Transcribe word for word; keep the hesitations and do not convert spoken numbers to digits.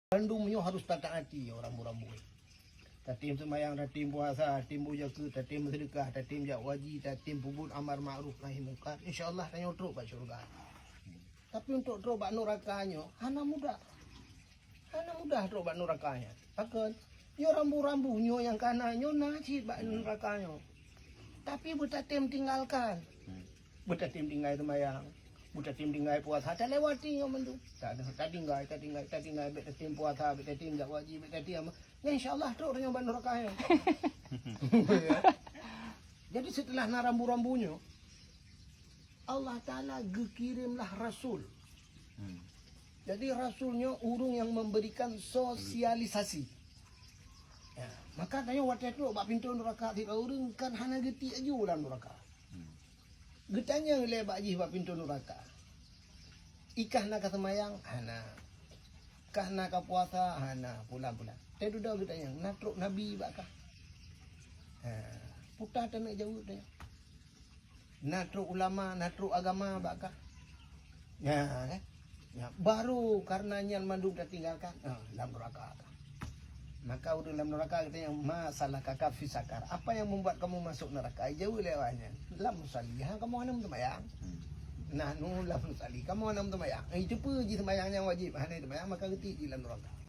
Bandum nyoe harus tataati, ya, rambu-rambu. Tatem seumayang, tatem puasa, tatem beuzakat, tatem seudeukah, tatem jak haji, tatem peubuet amar ma'ruf nahi mungkar. Insya Allah tanyoe trok bak syurga. Tapi untuk trok bak nuraka nyoe hana mudah. Hana mudah trok bak nuraka nyoe. Pakon? Nyoe rambu-rambu nyoe nyang kana nyoe na cit bak nuraka nyoe. Tapi beutatem tinggalkan. Beutatem tinggai seumayang, beutatem tinggai puasa, talewati nyoe mandum. Ta-, tatinggai, tatinggai, tatinggai, bèk tatem puasa, bèk tatem jak haji, bèk tatem ama. Ya, insya Allah trok tanyoe bak nuraka nyoe. Jadi setelah na rambu-rambu nyoe, Allah Taala geukirimlah rasul. Jadi rasul nyoe ureueng nyang memberikan sosialisasi. Ya, maka tanyoe watèe trok bak pintoe nuraka, sidroe ureueng kan hana geutik laju lam nuraka. Geutanyong lé bak jih bak pintoe nuraka, "I kah na ka seumayang?" "Hana." "Kah na ka puasa?" "Hana." Pulan-pulan. Teududoe geutanyong, "Na trok nabi bak kah?" Ha, peue taneuk jaweueb tanyoe? "Na trok ulama, na trok agama bak kah?" Nyan, eh? Nyan, baru karena nyan mandum tatinggalkan, ah, lam nuraka. Maka ureueng lam nuraka geutanyong, "Ma salakaka fi sakar?" "Apa yang membuat kamu masuk neraka?" Jaweueb lé awaknyan, "Lam nusalli." Ha, kamoe hana meuseumayang. "Nahnu lam nusalli." Kamoe hana meuseumayang. Eh, itu peue jih seumayang nyang wajéb, hana seumayang, maka geutik jih lam nuraka.